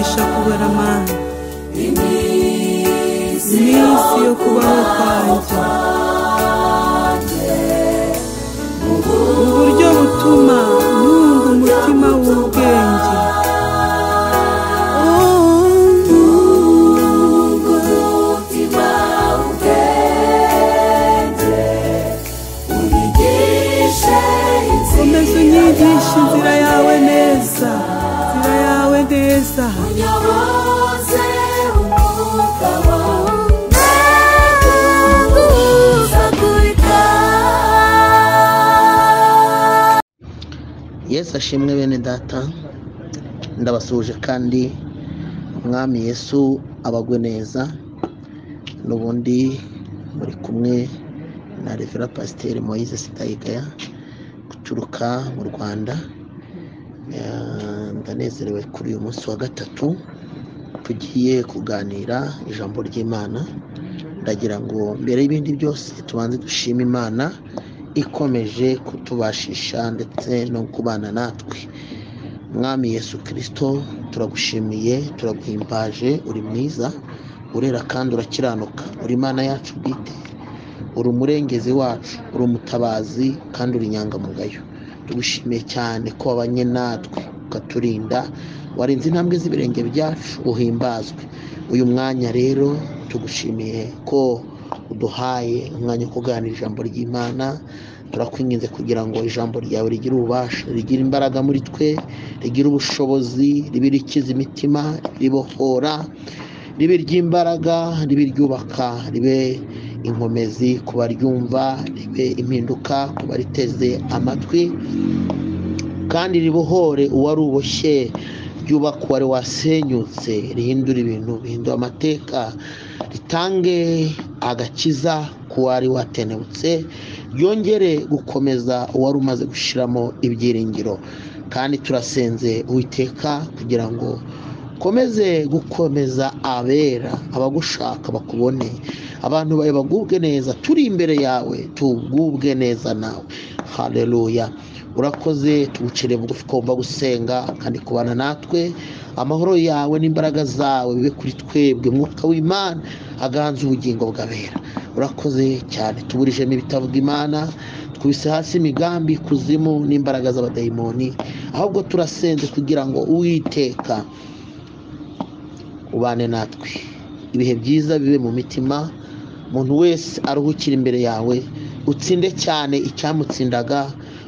Unyigisha kubara, Mana, iminsi yo kubaho kwanjye mu buryo butuma nunga umutima w'ubwenge. Komeza unyigishe inzira yawe neza, inzira yawe neza. Unyoboze umwuka wawe gusagurika. Yesu ashimwe bene data, ndabasuhuje kandi Umwami Yesu abagwe neza. N'ubundi muri kumwe na Revera Pasiteri Moise Sindayigaya guturuka mu Rwanda. Ndanezerewe kuri uyu munsi wa gatatu tugiye kuganira ijambo ry'Imana. Ndagira ngo mbere y'ibindi byose tubanze dushime Imana ikomeje kutubashisha ndetse no kubana natwe. Mwami Yesu Kristo, turagushimiye, turaguhimbaje, uri mwiza, urera kandi urakiranuka, uri Imana yacu bwite, uri umurengezi wacu, uri umutabazi kandi uri inyangamugayo. Tugushimiye cyane ko wabanye natwe ukaturinda, warinze intambwe z'ibirenge byacu, uhimbazwe. Uyu mwanya rero tugushimiye ko uduhaye umwanya wo kuganira ijambo ry'Imana. Turakwinginze kugira ngo ijambo ryawe rigire ububasha, rigire imbaraga muri twe, rigire ubushobozi, ribe rikiza imitima, ribohora, ribe ry'imbaraga, ribe ryubaka, ribe inkomezi ku baryumva, ribe impinduka ku bariteze amatwi, kandi ribohore uwari uboshye, ryubaka uwari wasenyutse, rihindure ibintu, rihindure amateka, ritange agakiza ku wari watenebutse, ryongere gukomeza uwari umaze gushiramo ibyiringiro. Kandi turasenze Uwiteka kugira ngo ukomeze gukomeza abera, abagushaka bakubone, abantu bawe bagubwe neza, turi imbere yawe tugubwe neza nawe. Haleluya. Urakoze, tugucire bugufi kumva gusenga kandi kubana natwe. Amahoro yawe n'imbaraga zawe bibe kuri twebwe, Mwuka w'Imana aganze ubugingo bw'abera. Urakoze cyane, tuburijemo ibitavuga Imana, twubise hasi imigambi kuzimu n'imbaraga z'abadayimoni, ahubwo turasenze kugira ngo Uwiteka ubane natwe, ibihe byiza bibe mu mitima, umuntu wese aruhukira imbere yawe, utsinde cyane icyamutsindaga,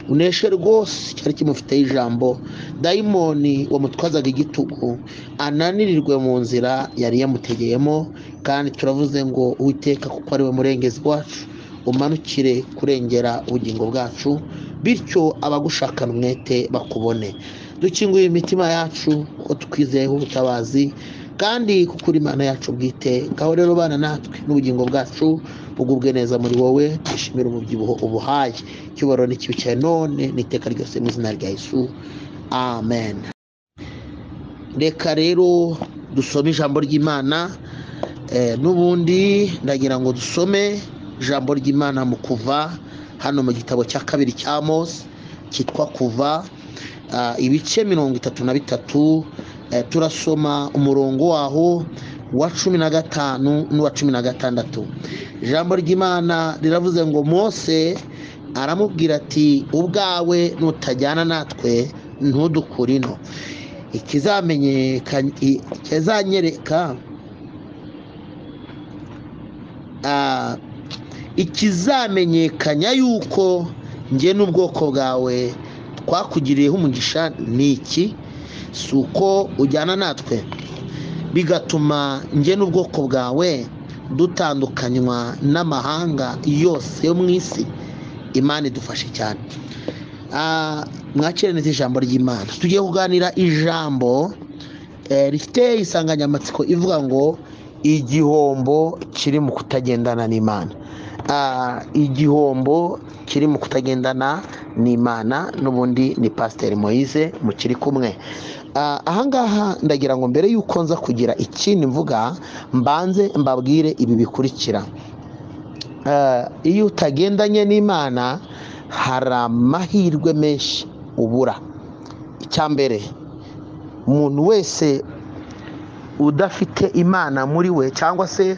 uneshe rwose cyari kimufiteho ijambo. Dayimoni wamutwazaga igitugu ananirirwe mu nzira yari yamutegeyemo. Kandi turavuze ngo Uwiteka, kuko ari we murengezi wacu, umanukire kurengera ubugingo bwacu, bityo abagushakana umwete bakubone. Dukinguye imitima yacu kuko tukwizeyeho ubutabazi, kandi kuko uri Imana yacu bwite. Ngaho rero bana natwe n'ubugingo bwacu bugubwe neza muri wowe, twishimire umubyibuho ubuhaye. Icyubahiro n'ikibi cyawe none n'iteka ryose mu izina rya Yesu, amen. Reka rero dusome ijambo ry'Imana. N'ubundi ndagira ngo dusome ijambo ry'Imana mu Kuva, hano mu gitabo cya kabiri cya Mose cyitwa Kuva, ibice 33. Turasoma umurongo waho wa 15 n'uwa 16. Ijambo ry'Imana riravuze ngo Mose aramubwira ati ubwawe nutajyana natwe ntudukure ino, ikizamenyekanya yuko njye n'ubwoko bwawe twakugiriyeho umugisha ni iki, si uko ujyana natwe, bigatuma njye n'ubwoko bwawe dutandukanywa n'amahanga yose yo mu isi. Imana idufashe cyane. Mwakire neza ijambo ry'Imana. Tugiye kuganira ijambo rifite insanganyamatsiko ivuga ngo igihombo kiri mu kutagendana n'Imana. Igihombo kiri mu kutagendana n'Imana. N'ubundi ni Pasiteri Moise mukiri kumwe. Ahangaha ndagira ngo mbere yuko nza kugira ikindi mvuga, mbanze mbabwire ibi bikurikira. Iyo utagendanye n'Imana hari amahirwe menshi ubura. Icya mbere, umuntu wese udafite Imana muri we cyangwa se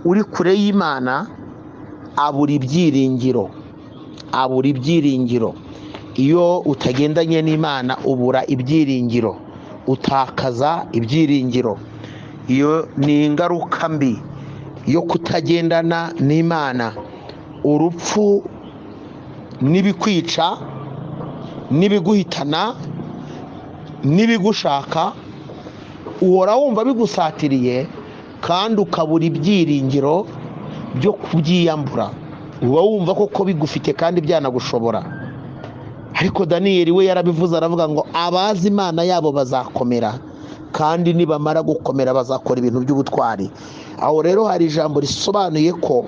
uri kure y'Imana abura ibyiringiro, abura ibyiringiro. Iyo utagendanye n'Imana ubura ibyiringiro, utakaza ibyiringiro. Iyo ni ingaruka mbi yo kutagendana n'Imana. Urupfu n'ibikwica n'ibiguhitana n'ibigushaka uhora wumva bigusatiriye, kandi ukabura ibyiringiro byo kubyiyambura. Uba wumva koko bigufite kandi byanagushobora. Ariko Daniyeli we yarabivuze, aravuga ngo abazi Imana yabo bazakomera, kandi nibamara gukomera bazakora ibintu by'ubutwari. Aho rero hari ijambo risobanuye ko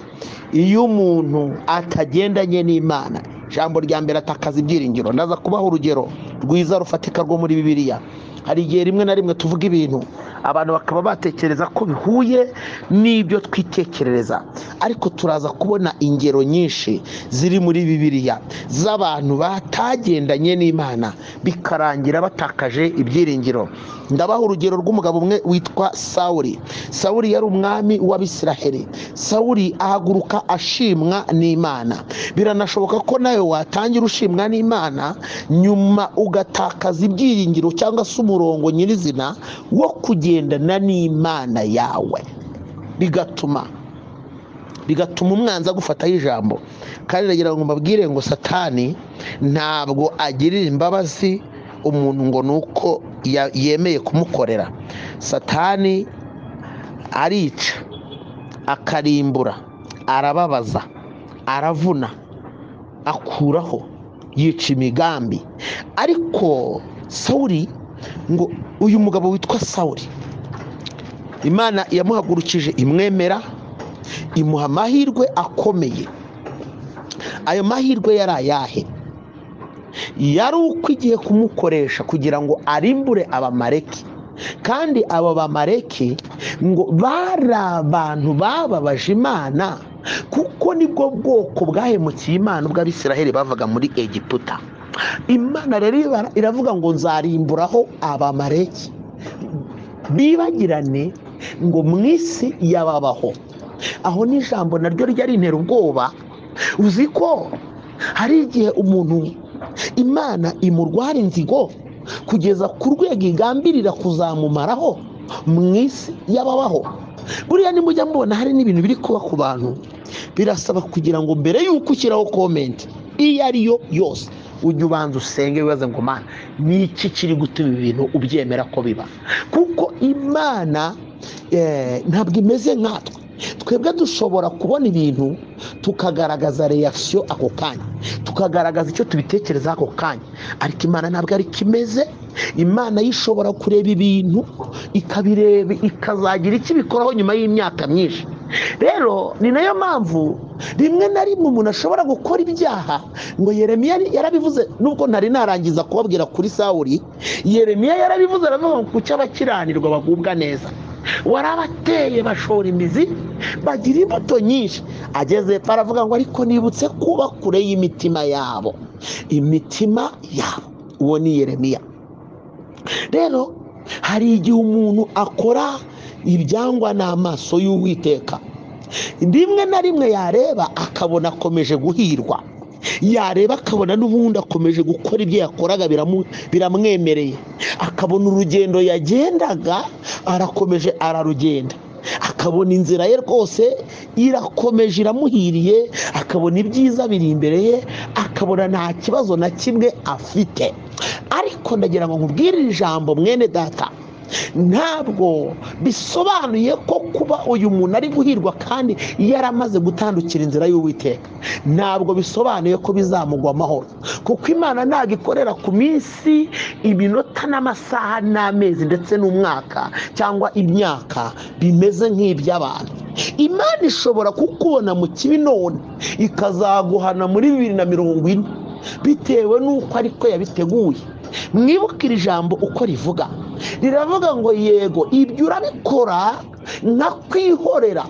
iyo umuntu atagendanye n'Imana, ijambo rya mbere atakaza ibyiringiro. Ndaza kubaha urugero rwiza rufatika rwo muri Bibiliya. Hari igihe rimwe na rimwe tuvuga ibintu abantu bakaba batekereza ko bihuye n'ibyo twitekerereza, ariko turaza kubona ingero nyinshi ziri muri Bibiliya z'abantu batagendanye n'Imana bikarangira batakaje ibyiringiro. Ndabaha urugero rw'umugabo umwe witwa Sawuli. Sawuli yari umwami w'Abisiraheli. Sawuli ahaguruka ashimwa n'Imana. Biranashoboka ko nawe watangira ushimwa n'Imana, nyuma ugatakaza ibyiringiro cyangwa se umurongo nyirizina wo kugendana n'Imana yawe, bigatuma umwanzi agufataho ijambo. Kandi ndagira ngo mbabwire ngo Satani ntabwo agirira imbabazi umuntu ngo nuko yemeye kumukorera. Satani arica, akarimbura, arababaza, aravuna, akuraho, yica imigambi. Ariko Sawuli, ngo uyu mugabo witwa Sawuli, Imana yamuhagurukije imwemera, imuha amahirwe akomeye. Ayo mahirwe yari ayahe? Yari uko igiye kumukoresha kugira ngo arimbure Abamaleki. Kandi abo Bamaleki ngo bari abantu bababaje Imana, kuko nibwo bwoko bwahemukiye Imana ubwo Abisiraheli bavaga muri Egiputa. Imana rero iravuga ngo nzarimburaho Abamaleki bibagirane ngo mu isi yababaho. Aho ni ijambo naryo ryari rintera ubwoba. Uzi ko hari igihe umuntu Imana imurwara inzigo kugeza ku rwego igambirira kuzamumaraho mu isi yababaho. Buriya nimujya mubona hari n'ibintu biri kuba ku bantu, birasaba kugira ngo mbere y'uko ushyiraho comment iyo ari yo yose ujye ubanza usenge wibaze ngo Mana, ni iki kiri gutuma ibintu ubyemera ko biba? Kuko Imana ntabwo imeze nkatwe. Twebwe dushobora kubona ibintu tukagaragaza reaction ako kanya, tukagaragaza icyo tubitekereza ako kanya, ariko Imana ntabwo ari kimeze. Imana yishobora kureba ibintu ikabireba ikazagira icyo ibikoraho nyuma y'imyaka myinshi. Rero ni nayo mpamvu rimwe na rimwe umuntu ashobora gukora ibyaha. Ngo Yeremiya yarabivuze, nubwo ntari narangiza kubabwira kuri Sawuli, Yeremiya yarabivuze aravuga ngo kuki abakiranirwa bagubwa neza, warabateye bashora imizi bagira imbuto nyinshi. Ageze epfo aravuga ngo ariko nibutse kuba kure y'imitima yabo, imitima yabo. Uwo ni Yeremiya. Rero hari igihe umuntu akora ibyangwa n'amaso y'Uwiteka, rimwe na rimwe yareba akabona akomeje guhirwa, yareba akabona n'ubundi akomeje gukora ibyo yakoraga biramwemereye, akabona urugendo yagendaga arakomeje ararugenda, akabona inzira ye rwose irakomeje iramuhiriye, akabona ibyiza biri imbere ye, akabona nta kibazo na kimwe afite. Ariko ndagira ngo nkubwire ijambo mwene data, ntabwo bisobanuye ko kuba uyu muntu ari guhirwa kandi yaramaze gutandukira inzira y'Uwiteka, ntabwo bisobanuye ko bizamugwa amahoro. Kuko Imana ntabwo ikorera ku minsi, iminota n'amasaha n'amezi ndetse n'umwaka cyangwa imyaka bimeze nk'iby'abantu. Imana ishobora kukubona mu kibi none ikazaguhana muri 2040 bitewe n'uko ariko yabiteguye. Mwibuke iri jambo uko rivuga, riravuga ngo yego ibyo urabikora nkakwihorera,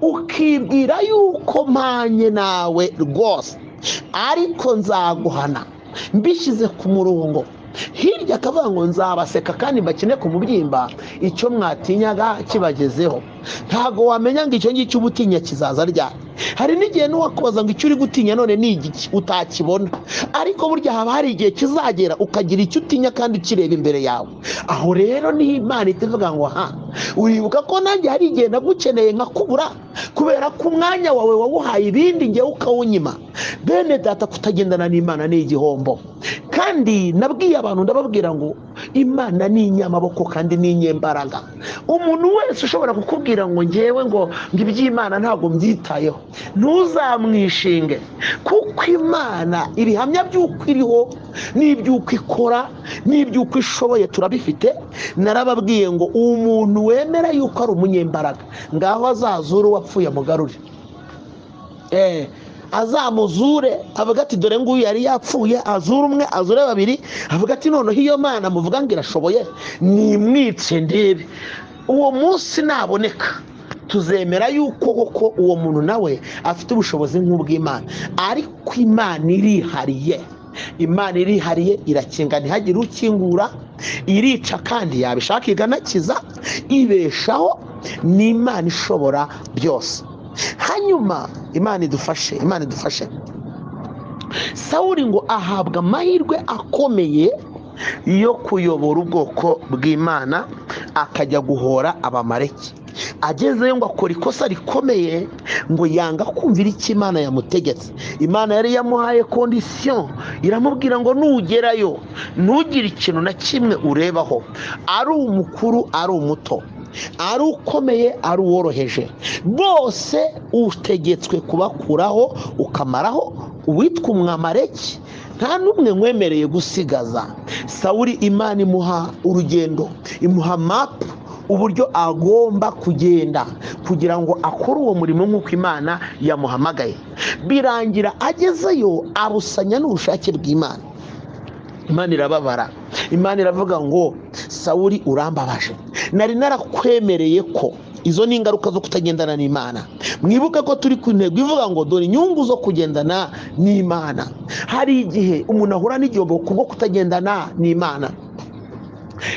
ukibwira yuko mpanye nawe rwose, ariko nzaguhana mbishyize ku murongo. Hirya akavuga ngo nzabaseka kandi mbakine ku mubyimba, icyo mwatinyaga kibagezeho. Ntabwo wamenya ngo icyo ngicyo uba utinya kizaza ryari. Hari n'igihe n'uwakubaza ngo icyo uri gutinya none ni igiki utakibona, ariko burya haba hari igihe kizagera ukagira icyo utinya kandi ukireba imbere yawe. Aho rero niho Imana itavuga ngo ha, uribuka ko nanjye hari igihe nagukeneye nkakubura kubera ko umwanya wawe wawuhaye ibindi ngewe ukawunyima. Bene data, kutagendana n'Imana ni igihombo. Kandi nabwiye abantu, ndababwira ngo Imana ni inyamaboko kandi ni inyembaraga. Umuntu wese ushobora kukubwira ngo ngewe ngo iby'Imana ntabwo mbyitayeho, ntuzamwishinge, kuko Imana ibihamya by'uko iriho n'iby'uko ikora n'iby'uko ishoboye turabifite. Narababwiye ngo umuntu wemera yuko ari umunyembaraga, ngaho azazure uwapfuye amugarure, azamuzure, avuga ati dore nguyu yari yapfuye, azure umwe, azure babiri, avuga ati noneho iyo Mana muvuga ngo irashoboye nimwice ndebe. Uwo munsi naboneka tuzemera yuko koko uwo muntu nawe afite ubushobozi nk'ubw'Imana. Ariko Imana irihariye, Imana irihariye, irakinga ntihagire ukingura, irica kandi yabishaka iganakiza, ibeshaho, ni Imana ishobora byose. Hanyuma Imana idufashe, Imana idufashe. Sawuli ngo ahabwa amahirwe akomeye yo kuyobora ubwoko bw'Imana, akajya guhora Abamaleki. Agezeyo ngo akora ikosa rikomeye, ngo yanga kumvira icyo Imana yamutegetse. Imana yari yamuhaye kondisiyo, iramubwira ngo nugerayo ntugire ikintu na kimwe urebaho, ari umukuru ari umuto, ari ukomeye ari uworoheje, bose utegetswe kubakuraho ukamaraho uwitwa Umwamaleki, nta n'umwe nkwemereye gusigaza. Sawuli Imana imuha urugendo, imuha mapu uburyo agomba kugenda kugira ngo akore uwo murimo nk'uko Imana yamuhamagaye. Birangira agezeyo abusanya n'ubushake bw'Imana. Imana irababara, Imana iravuga ngo Sawuli urambabaje, nari narakwemereye ko. Izo ni ingaruka zo kutagendana n'Imana. Mwibuke ko turi ku ntego ivuga ngo dore inyungu zo kugendana n'Imana. Hari igihe umuntu ahura n'igihombo kubwo kutagendana n'Imana.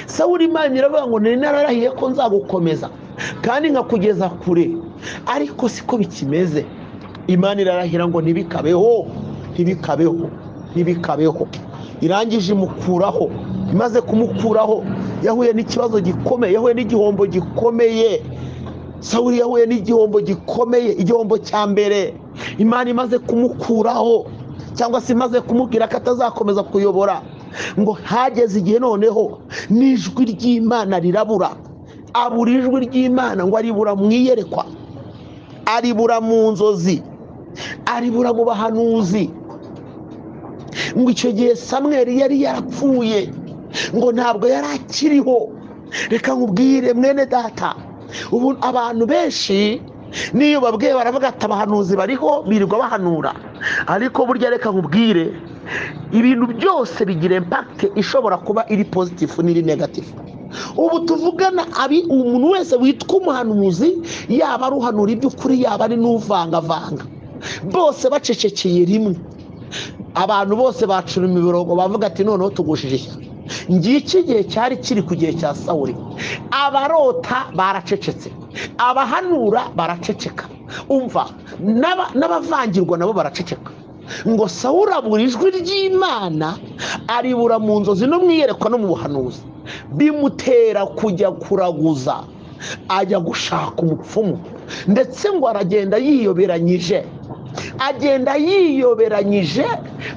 Sawuli Imana iravuga ngo nari nararahiye ko nzagukomeza kandi nkakugeza kure, ariko siko bikimeze. Imana irarahira ngo ntibikabeho, ntibikabeho, ntibikabeho. Irangije imukuraho. Imaze kumukuraho yahuye n'ikibazo gikomeye, yahuye n'igihombo gikomeye. Sawuli yahuye n'igihombo gikomeye, igihombo cya mbere. Imana imaze kumukuraho cyangwa se imaze kumubwira ko atazakomeza kuyobora, ngo hageze igihe noneho n'ijwi ry'Imana rirabura. Abura ijwi ry'Imana, ngo aribura mu iyerekwa, aribura mu nzozi, aribura mu bahanuzi. Ngo icyo gihe Samweli yari yarapfuye, ngo ntabwo yari akiriho. Reka nkubwire mwene data, ubu abantu benshi niyo babwiye baravuga ati abahanuzi bariho birirwa bahanura, ariko burya reka nkubwire, ibintu byose bigira impact ishobora kuba iri positive n'iri negative. Ubu tuvugana abi umuntu wese witwa umuhanuzi, yaba ari uhanura iby'ukuri, yaba ari n'uvangavanga, bose bacecekeye rimwe. Abantu bose bacura imirongo bavuga ati noneho tugushije ishyano. Ngiki igihe cyari kiri ku gihe cya Sawuli, abarota baracecetse, abahanura baraceceka, umva n'abavangirwa nabo baraceceka. Ngo Sawuli abura ijwi ry'Imana, aribura mu nzozi no mu iyerekwa no mu buhanuzi, bimutera kujya kuraguza, ajya gushaka umupfumu, ndetse ngo aragenda yiyoberanyije, agenda yiyoberanyije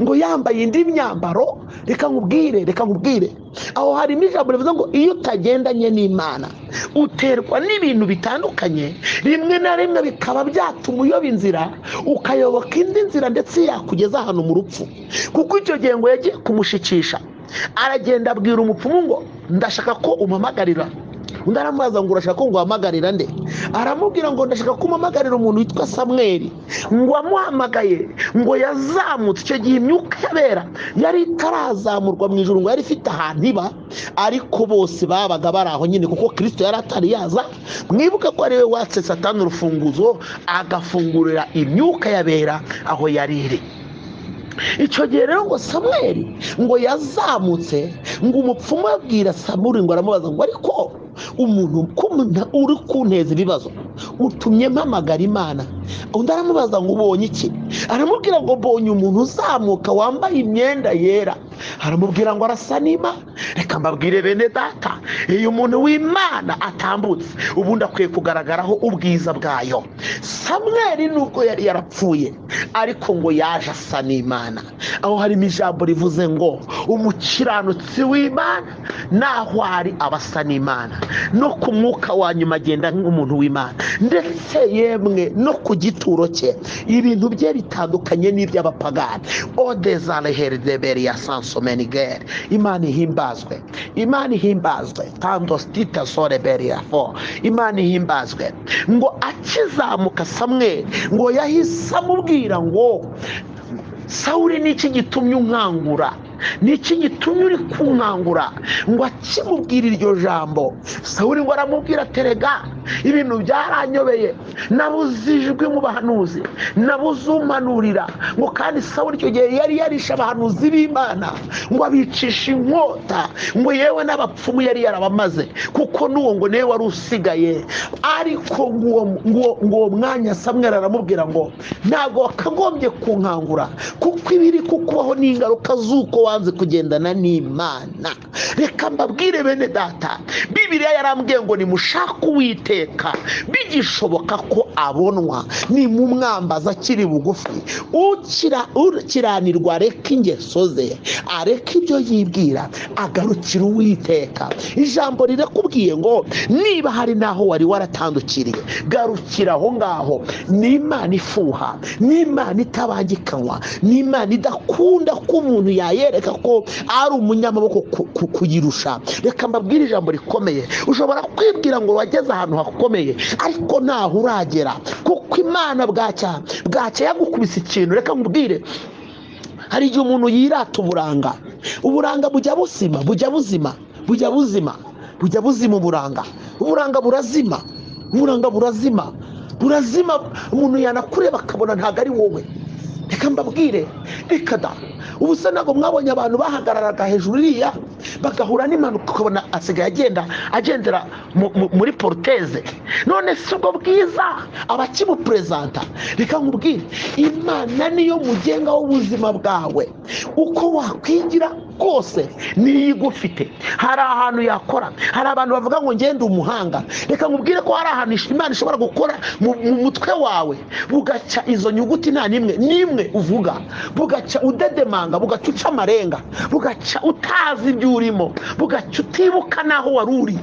ngo yambaye indi myambaro. Reka nkubwire, reka nkubwire, aho harimo ijambo rivuze ngo iyo utagendanye n'Imana uterwa n'ibintu bitandukanye, rimwe na rimwe bikaba byatuma uyoba inzira, ukayoboka indi nzira ndetse yakugeza ahantu mu rupfu. Kuko icyo gihe ngo yagiye kumushikisha, aragenda abwira umupfumu ngo ndashaka ko umpamagarira. Undi aramubaza ngo urashaka ko nguhamagarira nde? Aramubwira ngo ndashaka ko umpamagarira umuntu witwa Samweli. Ngo amuhamagaye ngo yazamutse. Icyo gihe imyuka y'abera yari itarazamurwa mu ijuru, ngo yari ifite ahantu iba, ariko bose babaga bari aho nyine kuko Kristo yari atari yaza. Mwibuke ko ari we watse Satani urufunguzo, agafungurira imyuka y'abera aho yari iri. Icyo gihe rero ngo Samweli ngo yazamutse, ngo umupfumu abwira Samweli ngo aramubaza ngo ariko umuntu uri kunteza ibibazo utumye mpamagara Imana. Undi aramubaza ngo ubonye iki? Aramubwira ngo mbonye umuntu uzamuka wambaye imyenda yera. Aramubwira ngo arasa n'Imana. Reka mbabwire bene data, iyo umuntu w'Imana atambutse ubundi akwiye kugaragaraho ubwiza bwayo. Samweli nubwo yari yarapfuye ariko ngo yaje asa n'Imana. Aho harimo ijambo rivuze ngo umukiranutsi w'Imana naho ari abasa n'Imana, no ku mwuka wa nyuma agenda nk'umuntu w'Imana, ndetse yemwe no ku gituro cye ibintu bye bitandukanye n'iby'abapagani. Odezaleherdeberia sansomenigere. Imana ihimbazwe, Imana ihimbazwe. Tandostita soreberia fo. Imana ihimbazwe. Ngo akizamuka Samweli ngo yahise amubwira ngo Sawuli, niki gitumye unkangura? Niki gitumye uri kunkangura? Ngo akimubwira iryo jambo, Sawuli ngo aramubwira aterega ibintu byaranyobeye, nabuze ijwi mu bahanuzi, nabuze umpanurira. Ngo kandi Sawuli icyo gihe yari yarishe abahanuzi b'Imana, ngo abicisha inkota, ngo yewe n'abapfumu yari yarabamaze, kuko n'uwo ngo niwe wari usigaye. Ariko ngo uwo mwanya Samweli aramubwira ngo ntabwo wakagombye kunkangura, kuko ibiri kukubaho ni ingaruka z'uko wanze kugendana n'Imana. Reka mbabwire bene data, Bibiliya yarambwiye ngo nimushake Uwiteka bigishoboka ko abonwa, nimumwambaza akiri bugufi. Ukiranirwa areke ingeso ze, areke ibyo yibwira, agarukira Uwiteka. Ijambo rirakubwiye ngo niba hari naho wari waratandukiriye, garukira aho ngaho. Ni Imana ifuha, ni Imana itabangikanywa, ni Imana idakunda ko umuntu yayereka ko ari umunyamaboko kuyirusha. Reka mbabwire ijambo rikomeye. Ushobora kwibwira ngo wageze ahantu hakomeye, ariko ntaho uragera, kuko Imana bwacya yagukubise ikintu. Reka nkubwire, hari igihe umuntu yirata uburanga, uburanga bujya buzima, bujya buzima, bujya buzima, bujya buzima. Uburanga burazima, uburanga burazima, burazima. Umuntu yanakureba akabona ntabwo ari wowe. Reka mbabwire, reka da, ubu se ntabwo mwabonye abantu bahagararaga hejuru iriya bagahura n'impanuka, ukabona asigaye agenda agendera muri poruteze. None si ubwo bwiza abakimuperezanta? Reka nkubwire, Imana niyo mugenga w'ubuzima bwawe. Uko wakwigira kose niyo igufite. Hari ahantu yakora, hari abantu bavuga ngo ngende umuhanga. Reka nkubwire ko hari ahantu Imana ishobora gukora mu mutwe wawe, bugaca izo nyuguti nta nimwe nimwe uvuga, bugaca udedemanga, bugaca uca amarenga, bugaca utazi ibyo urimo, bugaca utibuka naho wari uri.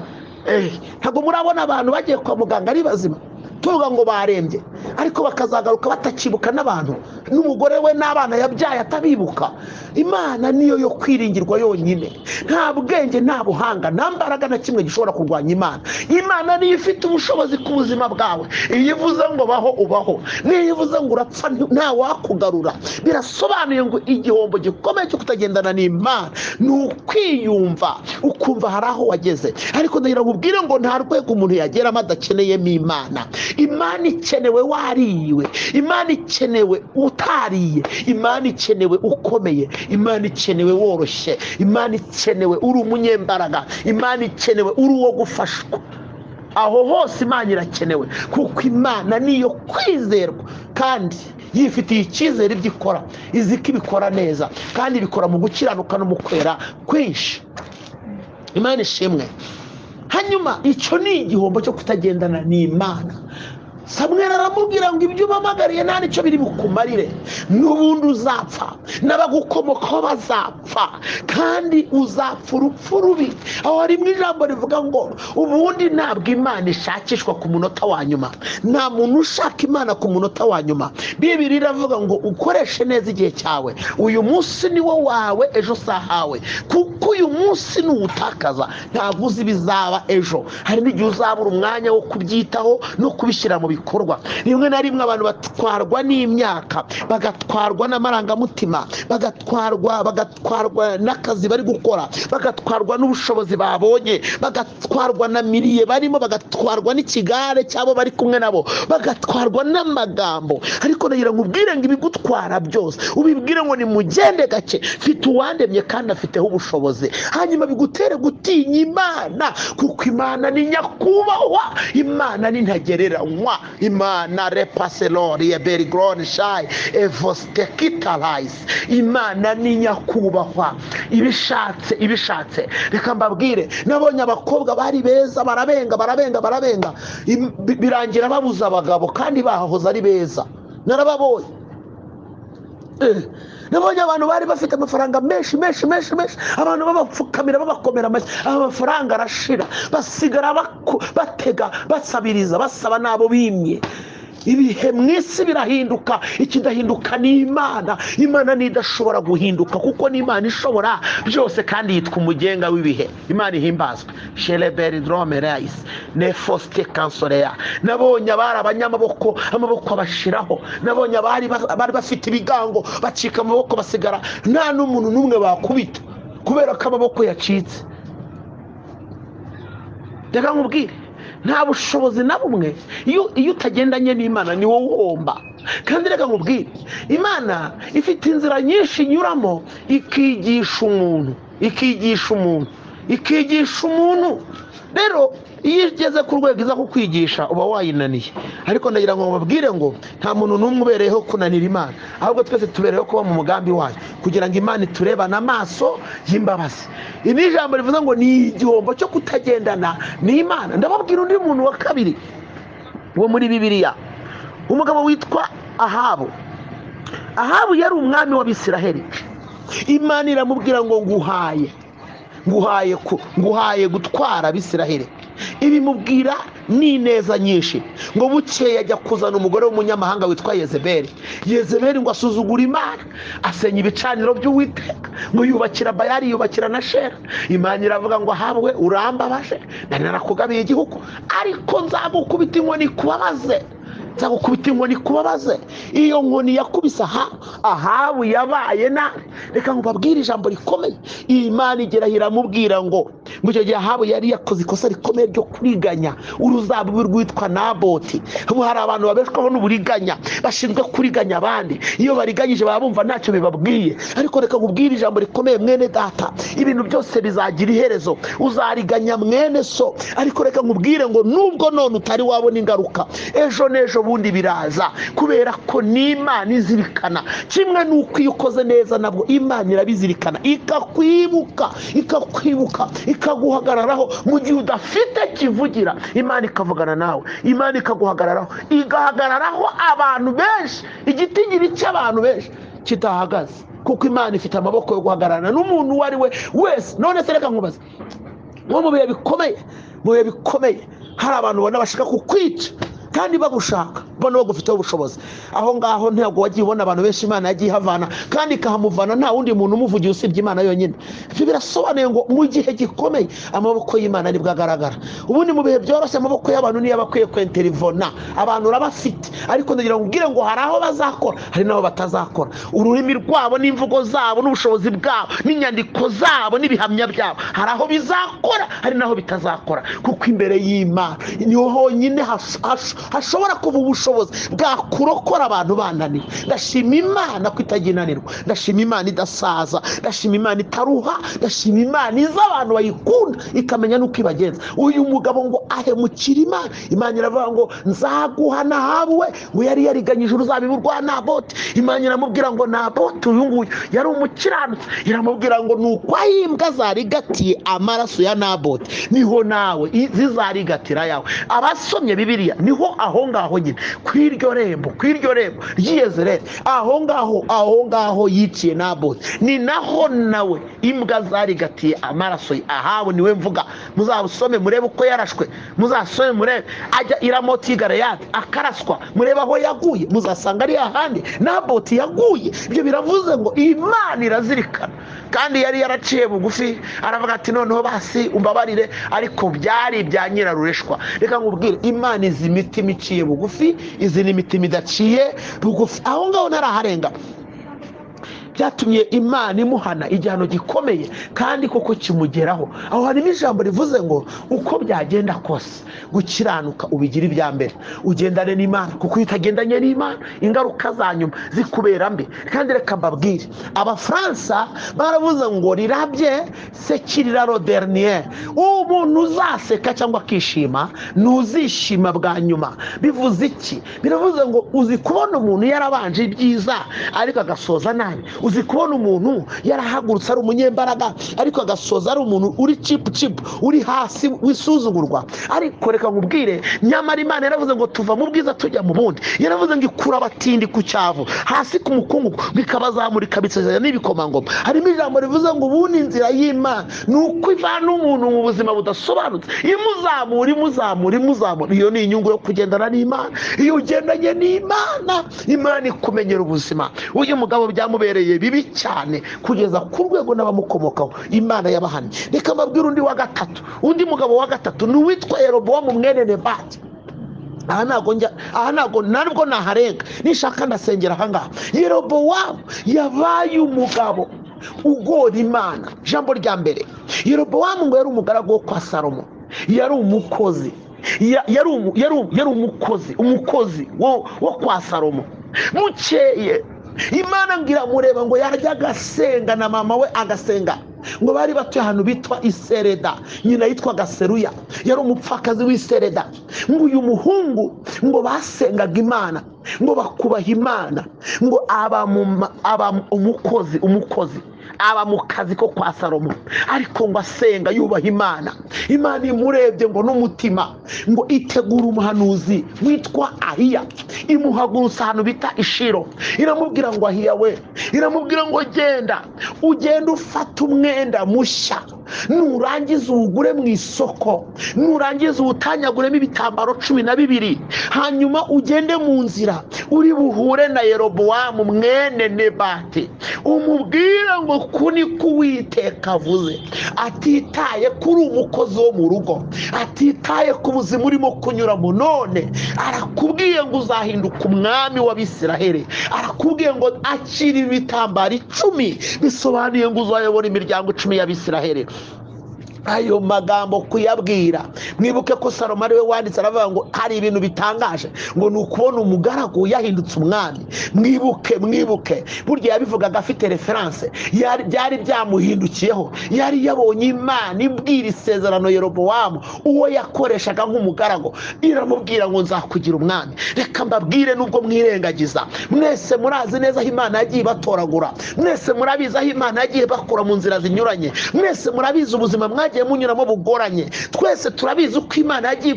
Ntabwo murabona abantu bagiye kwa muganga ari bazima, tuvuga ngo barembye, ariko bakazagaruka batakibuka n'abantu, n'umugore we n'abana yabyaye atabibuka. Imana niyo yo kwiringirwa yonyine. Nta bwenge, nta buhanga, nta mbaraga na kimwe gishobora kurwanya Imana. Imana niyo ifite ubushobozi ku buzima bwawe. Iyo ivuze ngo baho, ubaho. Niyo ivuze ngo urapfa, nta wakugarura. Birasobanuye ngo igihombo gikomeye cyo kutagendana n'Imana ni ukwiyumva, ukumva hari aho wageze. Ariko ndagira ngo ubwire ngo nta rwego umuntu yageramo adakeneyemo Imana. Imana ikenewe wariwe, Imana ikenewe utariye, Imana ikenewe ukomeye, Imana ikenewe woroshye, Imana ikenewe uri umunyembaraga, Imana ikenewe uri uwo gufashwa. Aho hose Imana irakenewe, kuko Imana niyo kwizerwa, kandi yifitiye icyizere ibyo ikora, izi ko ibikora neza, kandi ibikora mu gukiranuka no mu kwera kwinshi. Imana ishimwe. Hanyuma icyo ni igihombo cyo kutagendana n'Imana. Samweli aramubwira ngo ibyo ubamagariye nta nicyo biri bukumarire, n'ubundi uzapfa, n'abagukomokaho bazapfa, kandi uzapfa urupfu rubi. Aho harimo ijambo rivuga ngo ubundi ntabwo Imana ishakishwa ku munota wa nyuma. Nta muntu ushaka Imana ku munota wa nyuma. Bibiliya iravuga ngo ukoreshe neza igihe cyawe, uyu munsi ni wo wawe, ejo sahawe, kuko uyu Uyu munsi nuwutakaza ntabwo uzi ibizaba ejo. Hari n'igihe uzabura umwanya wo kubyitaho no kubishyira mu bikorwa. Rimwe na rimwe abantu batwarwa n'imyaka, bagatwarwa n'amarangamutima, bagatwarwa n'akazi bari gukora, bagatwarwa n'ubushobozi babonye, bagatwarwa na miliye barimo, bagatwarwa n'ikigare cyabo bari kumwe nabo, bagatwarwa n'amagambo. Ariko nagira ngo ubwire ngo ibigutwara byose ubibwire ngo nimugende gake, mfite uwandemye kandi afiteho ubushobozi. Hanyuma bigutere gutinya Imana, kuko Imana ni nyakubahwa, Imana ni ntagereranywa. Imana repaselori berigron shai evostekitalize, Imana ni nyakubahwa, ibishatse ibishatse. Reka mbabwire, nabonye abakobwa bari beza barabenga barabenga barabenga, birangira babuza abagabo kandi bahoze ari beza. Narababonye. Nabonye abantu bari bafite amafaranga menshi menshi menshi menshi, abantu babapfukamira babakomera amashyi, amafaranga arashira, basigara batega basabiriza basaba nabo bimye. Ibihe mu isi birahinduka, ikidahinduka ni Imana. Imana ni idashobora guhinduka, kuko ni Imana ishobora byose kandi yitwa umugenga w'ibihe. Imana ihimbazwe. Sheleberi dromerais nefoste kansorea. Nabonye abari abanyamaboko amaboko abashiraho, nabonye abari bari bafite ibigango bacika amaboko basigara nta n'umuntu n'umwe bakubita kubera ko amaboko yacitse. Reka nkubwire, nta bushobozi na bumwe iyo utagendanye n'Imana ni wowe uhomba. Kandi reka nkubwire, Imana ifite inzira nyinshi inyuramo ikigisha umuntu, ikigisha umuntu, ikigisha umuntu. Rero iyo igeze ku rwego iza kukwigisha uba wayinaniye. Ariko ndagira ngo mbabwire ngo nta muntu n'umwe ubereyeho kunanira Imana, ahubwo twese tubereyeho kuba mu mugambi wayo, kugira ngo Imana iturebane amaso y'imbabazi. Iri ni ijambo rivuze ngo ni igihombo cyo kutagendana n'Imana. Ndababwira undi muntu wa kabiri wo muri Bibiliya, umugabo witwa Ahabu. Ahabu yari umwami w'Abisiraheli. Imana iramubwira ngo nguhaye nguhaye nguhaye gutwara Abisiraheli. Ibimubwira n'ineza nyinshi. Ngo bukeye ajya kuzana umugore w'umunyamahanga witwa Yezebeli. Yezebeli ngo asuzugura Imana, asenya ibicaniro by'Uwiteka, ngo yubakira Bayali, yubakira na Shera. Imana iravuga ngo Ahabu we urambabaje, nari narakugabiye igihugu, ariko nzagukubita inkoni kubabaze, nzagukubita inkoni kubabaze. Iyo nkoni yakubise Ahabu yabaye nabi. Reka nkubabwire ijambo rikomeye. Imana igera iramubwira ngo icyo gihe Ahabu yari yakoze ikosa rikomeye ryo kuriganya uruzabibu rwitwa Naboti. Ubu hari abantu babeshwaho n'uburiganya, bashinzwe kuriganya abandi. Iyo bariganyije baba bumva ntacyo bibabwiye. Ariko reka nkubwire ijambo rikomeye mwene data, ibintu byose bizagira iherezo. Uzariganya mwene so, ariko reka nkubwire ngo nubwo none utari wabona ingaruka, ejo n'ejo bundi biraza, kubera ko n'Imana izirikana. Kimwe n'uko iyo ukoze neza nabwo Imana irabizirikana, ikakwibuka ikakwibuka ikaguhagararaho mu gihe udafite kivugira. Imana ikavugana nawe, Imana ikaguhagararaho, igahagararaho abantu benshi, igitigiri cy'abantu benshi kitahagaze, kuko Imana ifite amaboko yo guhagararana n'umuntu uwo ari we wese. None se reka nkubaze, nko mu bihe bikomeye, mu bihe bikomeye hari abantu ubona bashaka kukwica kandi bagushaka, bona bagufiteho ubushobozi. Aho ngaho ntabwo wagiye ubona abantu benshi Imana yagiye ihavana kandi ikahamuvana, nta wundi muntu umuvugiye usibye Imana yonyine. Ibyo birasobanuye ngo mu gihe gikomeye amaboko y'Imana nibwo agaragara. Ubundi mu bihe byoroshye amaboko y'abantu niyo aba akwiye kwenterivona, abantu urabafite, ariko ndagira ngo ubwire ngo hari aho bazakora, hari n'aho batazakora. Ururimi rwabo n'imvugo zabo n'ubushobozi bwabo n'inyandiko zabo n'ibihamya byabo, hari aho bizakora, hari n'aho bitazakora, kuko imbere y'Imana niho honyine hashobora kuva ubushobozi bwakurokora abantu bananiwe. Ndashima Imana ko itaginanirwa, ndashima Imana idasaza, ndashima Imana itaruha, ndashima Imana iza abantu bayikunda ikamenya n'uko ibagenza. Uyu mugabo ngo ahemukira Imana. Imana iravuga ngo nzaguhana Ahabu we, ngo yari yariganyije uruzabibu rwa Naboti. Imana iramubwira ngo Naboti uyu nguyu yari umukiranutsi, iramubwira ngo nuko imbwa zarigatiye amaraso ya Naboti niho nawe zizarigatira yawe. Abasomye Bibiliya niho aho ngaho nyine kw'iryo rembo, kw'iryo rembo ry'Yezereli, aho ngaho, aho ngaho yiciye Naboti, ni naho nawe imbwa zarigatiye amaraso ye. Ahabu niwe mvuga, muzasome murebe uko yarashwe, muzasome murebe ajya i Ramoti y'i Galeyadi akaraswa, murebe aho yaguye, muzasanga ari ahandi Naboti yaguye. Ibyo biravuze ngo Imana irazirikana. Kandi yari yaraciye bugufi, aravuga ati noneho basi umbabarire, ariko byari ibya nyirarureshwa. Reka nkubwire, Imana izi imitima iciye bugufi, izi ni imitima idaciye bugufi. Aho ngaho ntaraharenga. Byatumye Imana imuhana igihano gikomeye kandi koko kimugeraho. Aho harimo ijambo rivuze ngo uko byagenda kose gukiranuka ubigira ibya mbere, ugendane n'Imana, kuko iyo utagendanye n'Imana ingaruka za nyuma zikubera mbi. Kandi reka mbabwire, Abafaransa baravuze ngo rirabye sekirira lo dernier, umuntu uzaseka cyangwa akishima ntuzishima bwa nyuma. Bivuze iki? Biravuze ngo uzi kubona umuntu yarabanje ibyiza ariko agasoza nabi. Uzi kubona umuntu yarahagurutse ari umunyembaraga ariko agasoza ari umuntu uri chip chip, uri hasi wisuzugurwa. Ariko reka nkubwire, nyamara Imana yaravuze ngo tuva mu bwiza tujya mu bundi. Yaravuze ngo ikura abatindi ku cyavu hasi ku mukungugu, bikabazamura ikabitseza n'ibikomangoma. Harimo ijambo rivuze ngo ubundi inzira y'Imana ni uko ivana umuntu mu buzima budasobanutse, imuzamura imuzamura imuzamura. Iyo ni inyungu yo kugendana n'Imana. Iyo ugendanye n'Imana, Imana ikumenyera ubuzima. Uyu mugabo byamubereye bibi cyane kugeza ku rwego n'abamukomokaho Imana yabahannye. Reka mbabwire undi wa gatatu, undi mugabo wa gatatu ni uwitwa Yerobowamu mwene Nebati. Aha ntabwo njya, aha ntabwo ntabwo naharenga, nishaka ndasengera aha ngaha. Yerobowamu yabaye umugabo ugora Imana. Ijambo rya mbere, Yerobowamu ngo yari umugaragu wo kwa Salomo, yari umukozi, yari umukozi wo kwa Salomo. Mukeye Imana ngira mureba ngo yarajyaga asenga na mama we agasenga. Ngo bari batuye ahantu bitwa Isereda, nyina yitwaga Seruya, yari umupfakazi w'Isereda. Ngo uyu muhungu ngo basengaga Imana, ngo bakubaha Imana, ngo aba umukozi aba mu kazi ko kwa Salomo, ariko ngo asenga yubaha Imana. Imana imurebye ngo n'umutima, ngo itegura umuhanuzi witwa Ahiya, imuhagurutsa ahantu bita Ishiro. Iramubwira ngo Ahiya we, iramubwira ngo genda ugende ufate umwenda mushya, nurangiza uwugure mu isoko, nurangiza uwutanyaguremo ibitambaro 12, hanyuma ugende mu nzira uri buhure na Yerobowamu mwene Nebati, umubwire ngo kuni kuwiteka avuze. Atitaye kuri umukozi wo mu rugo, atitaye ku buzima urimo kunyuramo, none arakubwiye ngo uzahinduka umwami w'Abisiraheli. Arakubwiye ngo akira ibitambaro 10, bisobanuye ngo uzayobora imiryango 10 y'Abisiraheli. Ayo magambo kuyabwira, mwibuke ko Salomo ari we wanditse, aravuga ngo hari ibintu bitangaje, ngo ni ukubona umugaragu yahindutse umwami. Mwibuke burya yabivugaga afite reference, byari byamuhindukiyeho, yari yabonye Imana ibwira isezerano Yerobowamu uwo yakoreshaga nk'umugaragu, iramubwira ngo nzakugira umwami. Reka mbabwire, nubwo mwirengagiza, mwese murazi neza aho Imana yagiye batoragura, mwese murabizi aho Imana yagiye bakura mu nzira zinyuranye, mwese murabizi ubuzima mwagiye munyuramo bugoranye. Twese turabizi uko Imana yagiye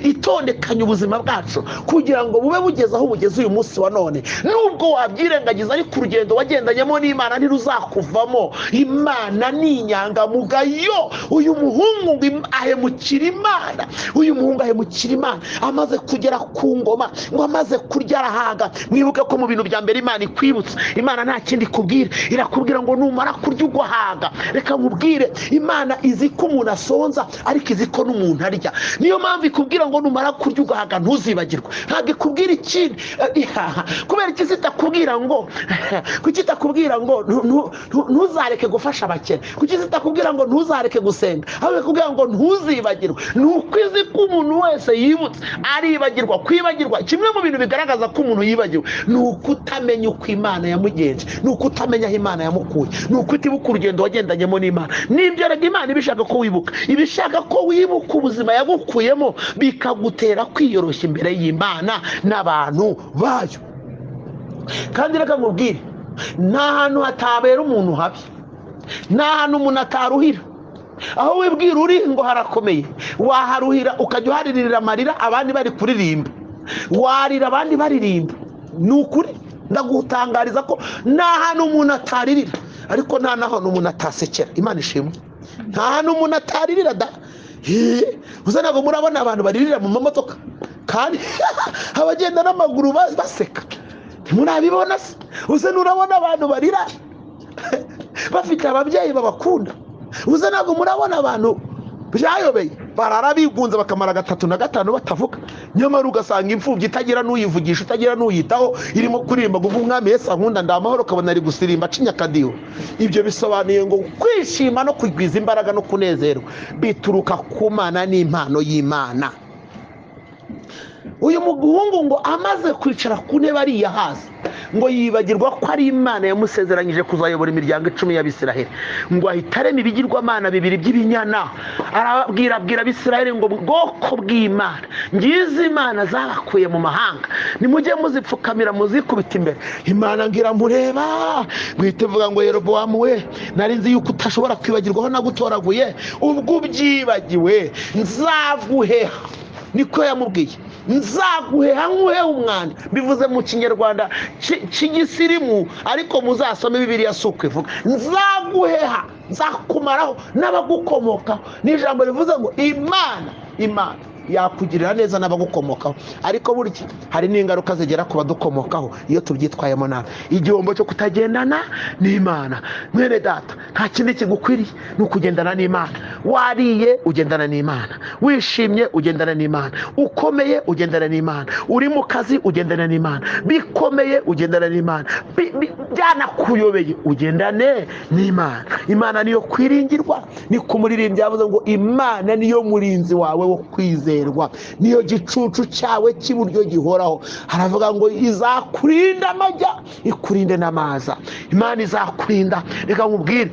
itondekanya ubuzima bwacu kugira ngo bube bugeze aho bugeze uyu munsi wa none. Nubwo wabyirengagiza, ariko urugendo wagendanyemo n'Imana ntiruzakuvamo. Imana ni inyangamugayo. Uyu muhungu ahemukira Imana, uyu muhungu ahemukira Imana amaze kugera ku ngoma, ngo amaze kurya arahaga. Mwibuke ko mu bintu bya mbere Imana ikwibutsa, Imana nta kindi ikubwira, irakubwira ngo numara kurya ugahaga. Reka nkubwire, Imana izi ko umuntu asonza ariko izi ko n'umuntu arya. Niyo mpamvu ikubwira ngo numara kurya ugahaga ntuzibagirwe. Ntabwo ikubwira ikindi. Kubera iki zitakubwira ngo kuki itakubwira ngo ntuzareke gufasha abakene, kuki zitakubwira ngo ntuzareke gusenga, ahubwo ikubwira ngo ntuzibagirwe. Ni uko izi ko umuntu wese yibutse aribagirwa. Kwibagirwa, kimwe mu bintu bigaragaza ko umuntu yibagiwe ni ukutamenya uko Imana yamugenje, ni ukutamenya aho Imana yamukuye, ni ukutibuka urugendo wagendanyemo n'Imana. Nibyo rega Imana ibishaka ko wibuka, ibishaka ko wibuka ubuzima yagukuyemo, bikagutera kwiyoroshya imbere y'Imana n'abantu bayo. Kandi reka nkubwire, nta hantu hatabera umuntu habi, nta hantu umuntu ataruhira. Aho wibwira uri ngo harakomeye, waharuhira ukajya uharirira amarira abandi bari kuririmba, warira abandi baririmba. Ni ukuri ndagutangariza ko nta hantu umuntu ataririra, ariko nta nahantu umuntu atasekera. Imana ishimwe, nta hantu umuntu ataririra da. Uza ntabwo murabona abantu baririra mu mamodoka kandi abagenda n'amaguru baseka, ntimurabibona se? Uza nurabona abantu barira Bafite ababyeyi babakunda. Uze ntabwo murabona abantu byayobeye barara bigunze bakamara 3 na 5 batavuga, nyamara ugasanga imfubyi itagira n'uyivugisha, itagira n'uyitaho, irimo kuririmba ngo umwami Yesu ankunda ndamahoro, kabona ari gusirimba acinya akadiho. Ibyo bisobanuye ngo kwishima no kugwiza imbaraga no kunezerwa bituruka ku Mana n'impano y'Imana. Uyu muhungu ngo amaze kwicara ku ntebe ariya hasi, ngo yibagirwa ko ari Imana yamusezeranyije kuzayobora imiryango 10 y'Abisiraheli, ngo ahita arema ibigirwamana 2 by'ibinyana, arababwira abwira Abisiraheli ngo bwoko bw'Imana, ngizi Imana zabakuye mu mahanga, nimujye muzipfukamira muzikubita imbere. Imana ngira mureba, guhita ivuga ngo Yerobowamu we, nari nzi yuko utashobora kwibagirwaho nagutoraguye, ubwo ubyibagiwe nzaguheha. Niko yamubwiye, nzaguheha nkuhe umwanda. Bivuze mu Kinyarwanda cy'igisirimu, ariko muzasome Bibiliya si uko ivuga. Nzaguheha, nzakumaraho n'abagukomokaho. Ni ijambo rivuze ngo Imana yakugirira neza n'abagukomokaho, ariko burya hari n'ingaruka zigera ku badukomokaho iyo tubyitwayemo nabi. Igihombo cyo kutagendana n'Imana. Mwene data, nta kindi kigukwiriye ni ukugendana n'Imana. Wariye ugendana n'Imana, wishimye ugendana n'Imana, ukomeye ugendana n'Imana, uri mu kazi ugendana n'Imana, bikomeye ugendana n'Imana, byanakuyobeye ugendane n'Imana. Imana niyo kwiringirwa. Ni kumuririmbyi yavuze ngo Imana niyo murinzi wawe wo kwizera, niyo gicucu cyawe cy'iburyo gihoraho. Haravuga ngo izakurinda amajya ikurinde n'amaza. Imana izakurinda. Reka nkubwire,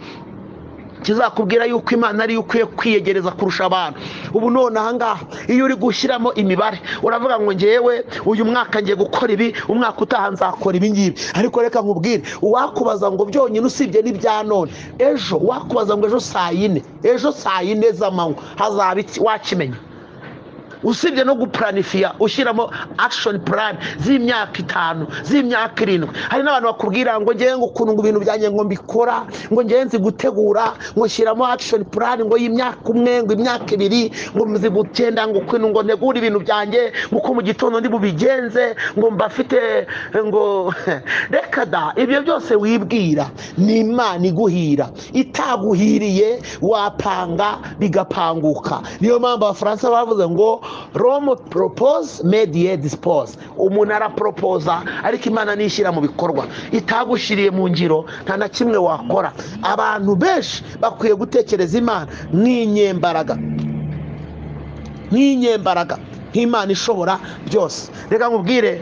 kizakubwira yuko Imana ariyo ukwiye kwiyegereza kurusha abantu. Ubu none aha ngaha iyo uri gushyiramo imibare uravuga ngo ngewe uyu mwaka ngiye gukora ibi, umwaka utaha nzakora ibi ngibi. Ariko reka nkubwire, uwakubaza ngo byonyine usibye n'ibya none, ejo wakubaza ngo ejo saa 4, ejo saa 4 z'amanywa hazaba iki, wakimenya? Usibye no guplanifiya ushyiramo action plan z'imyaka 5, z'imyaka 7. Hari n'abantu bakubwira ngo ngewe ngo ukuntu ngo ibintu byanjye ngo mbikora, ngo ngewe nzi gutegura, ngo shyiramo action plan ngo y'imyaka 1, ngo imyaka 2, ngo nzi gutenda, ngo ukuntu ngo ntegure ibintu byanjye, ngo uko mu gitondo ndi bubigenze, ngo mbafite, ngo reka da. Ibyo byose wibwira ni Imana iguhira. Itaguhiriye wapanga bigapanguka. Niyo mpamvu Abafaransa bavuze ngo Rome propose, mais Dieu dispose. Umuntu arapropoza ariko Imana nishyira mu bikorwa. Itagushiriye mu ngiro nta na kimwe wakora. Abantu benshi bakwiye gutekereza Imana nk'inyembaraga, nk'inyembaraga, nk'Imana ishobora byose. Reka nkubwire,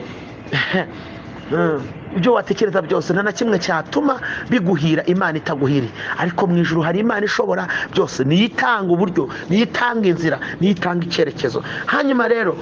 ibyo watekereza byose nta na kimwe cyatuma biguhira Imana itaguhiriye. Ariko mu ijuru hari Imana ishobora byose, niyo itanga uburyo, niyo itanga inzira, niyo itanga icyerekezo. Hanyuma rero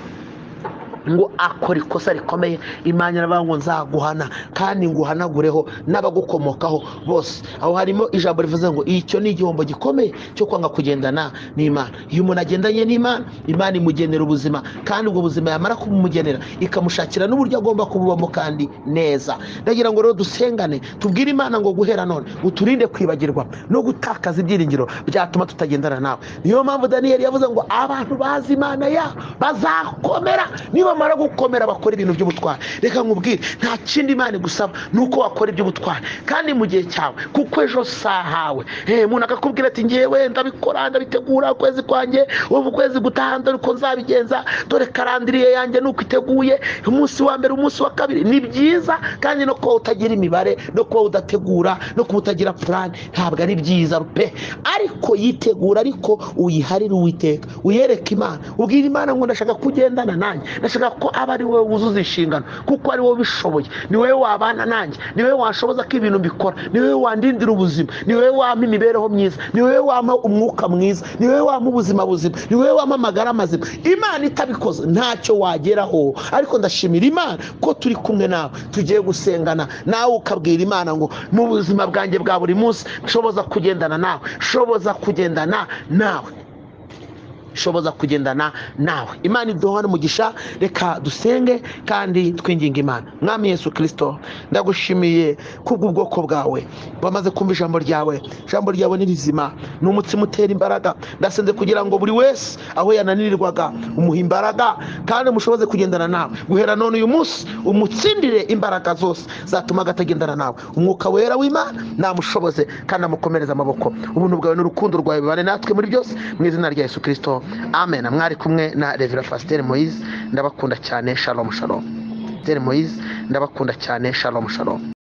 ngo akora ikosa rikomeye, Imana iravuga ngo nzaguhana kandi nguhanagureho n'abagukomokaho bose. Aho harimo ijambo rivuze ngo icyo ni igihombo gikomeye cyo kwanga kugendana n'Imana. Iyo umuntu agendanye n'Imana, Imana imugenera ubuzima, kandi ubwo buzima yamara kubumugenera ikamushakira n'uburyo agomba kububamo kandi neza. Ndagira ngo rero dusengane, tubwire Imana ngo guhera none uturinde kwibagirwa no gutakaza ibyiringiro byatuma tutagendana nawe. Niyo mpamvu Daniel yavuze ngo abantu bazi Imana ya bazakomera, niba mara gukomera bakora ibintu by'ubutwari. Reka nkubwire, nta kindi Imana igusaba nuko wakora iby'ubutwari kandi mu gihe cyawe, kuko ejo sahawe. Umuntu akakubwira ati ngewe ndabikora, ndabitegura ukwezi kwanjye, ubu kwezi gutaha ndore uko nzabigenza, dore karandiriye yanjye nuko iteguye, umunsi wa mbere, umunsi wa kabiri. Ni byiza kandi no kuba utagira imibare, no kuba udategura, no kuba utagira plan ntabwo ari byiza pe. Ariko yitegura, ariko uyiharire Uwiteka, uyereke Imana, ubwire Imana ngo ndashaka kugendana nanjye, ndashaka ko aba ari wowe wuzuza inshingano, kuko ari wowe ubishoboye, ni wowe wabana nanjye, ni wowe washoboza ko ibintu mbikora, ni wowe wandindira ubuzima, ni wowe wampa imibereho myiza, ni wowe wampa umwuka mwiza, ni wowe wampa ubuzima buzima, ni wowe wampa amagara mazima. Imana itabikoze ntacyo wageraho. Ariko ndashimira Imana ko turi kumwe nawe, tugiye gusengana nawe, ukabwira Imana ngo mu buzima bwanjye bwa buri munsi nshoboza kugendana nawe, nshoboza kugendana nawe. Shoboza kugendana nawe. Imana iduhane umugisha. Reka dusenge kandi twinginga Imana. Mwami Yesu Kirisito, ndagushimiye kubw'ubwoko bwawe bamaze kumva ijambo ryawe. Ijambo ryawe ni rizima, ni umutsima utera imbaraga. Ndasenze kugira ngo buri wese aho yananirirwaga umuhe imbaraga, kandi mushoboze kugendana nawe guhera none uyu munsi. Umutsindire imbaraga zose zatuma atagendana nawe. Umwuka wera w'Imana namushoboze kandi amukomereze amaboko. Ubuntu bwawe n'urukundo rwawe bibane natwe muri byose, mu izina rya Yesu Kirisito, amen. Mwari kumwe na Revera Pasiteri Moise. Ndabakunda cyane. Shalom shalom. Pasiteri Moise, ndabakunda cyane. Shalom shalom.